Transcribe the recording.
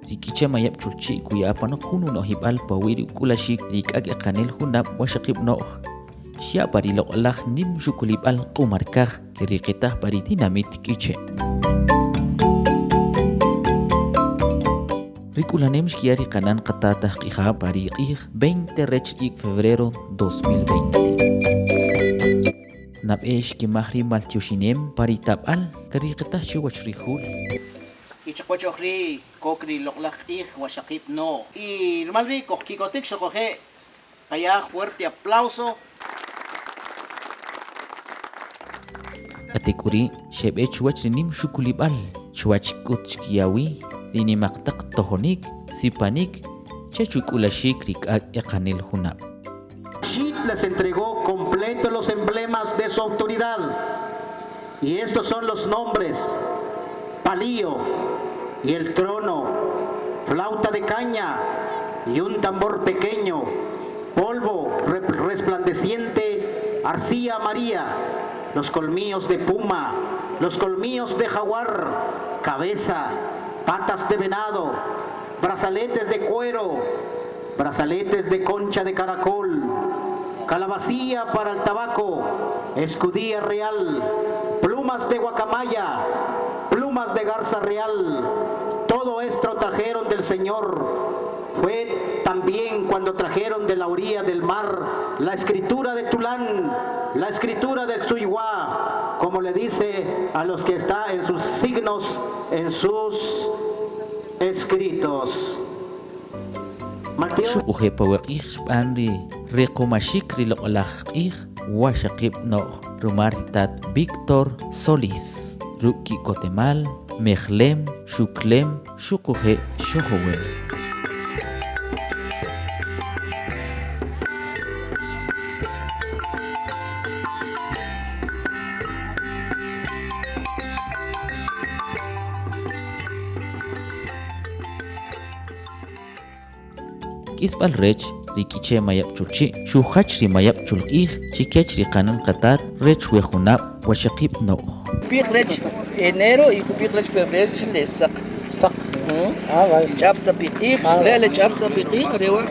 Ri K'iche' Mayab' Chulchi' kuya apanoq jun uno'jib'al pa uwi' ri uk'ulaxik ri k'ak' eqanel junab' waxaqib' no'j xya' pa ri loq'olaj nim xukulib'al Q'umarkaj keriqitaj pa ri tinamit K'iche'. Ri k'ulanem xkiya ri qanan qatat aj q'ijab' pa ri q'ij 20 rech ik' febrero 2020. Nab'e xkimaj ri maltyoxinem pa ri tab'al kariqitaj chuwach ri jul. Y chaqwach oj ri' kok ri loq'laj q'ij waxaqib' no. Y rumal ri' kojki'kotik xuquje' qaya fuerte aplauso. K'atek'uri' xeb'e chuwach ri nim xukulib'al, chuwach k'ut xkiya wi ri nimaq taq tojonik, sipanik chech uk'ulaxik ri k'ak' eqanel junab'. Xit les entregó completo los emblemas de su autoridad, y estos son los nombres, Palío, y el trono, flauta de caña, y un tambor pequeño, polvo resplandeciente, arcilla amarilla, los colmillos de puma, los colmillos de jaguar, cabeza, patas de venado, brazaletes de cuero, brazaletes de concha de caracol, calabacilla para el tabaco, escudilla real, plumas de guacamaya, plumas de garza real. Todo esto trajeron del Señor. Fue también cuando trajeron de la orilla del mar la escritura de Tulán, la escritura del Suyuá, como le dice a los que está en sus signos, en sus escritos. Xuquje' pa we q'ij xb'an ri riqomaxik ri loq'olaj q'ij waxaqib' no'j rumal ri tat Víctor Solís, ruk' ki'kotemal, mejlem, xuklem xuquje' xojowem. K'isb'al rech, ri K'iche' Mayab' Chulchi' xujach ri Mayab' Chulq'ij chi kech ri qanan qatat rech we junab' waxaqib' no'j. Jub'iq rech enero y jub'iq rech febrero chi le saq. Saq. Ah, vale. Ch'ab' tz'apiq'ij, Ah, re le ch'ab' tz'apiq'ij, are wa'.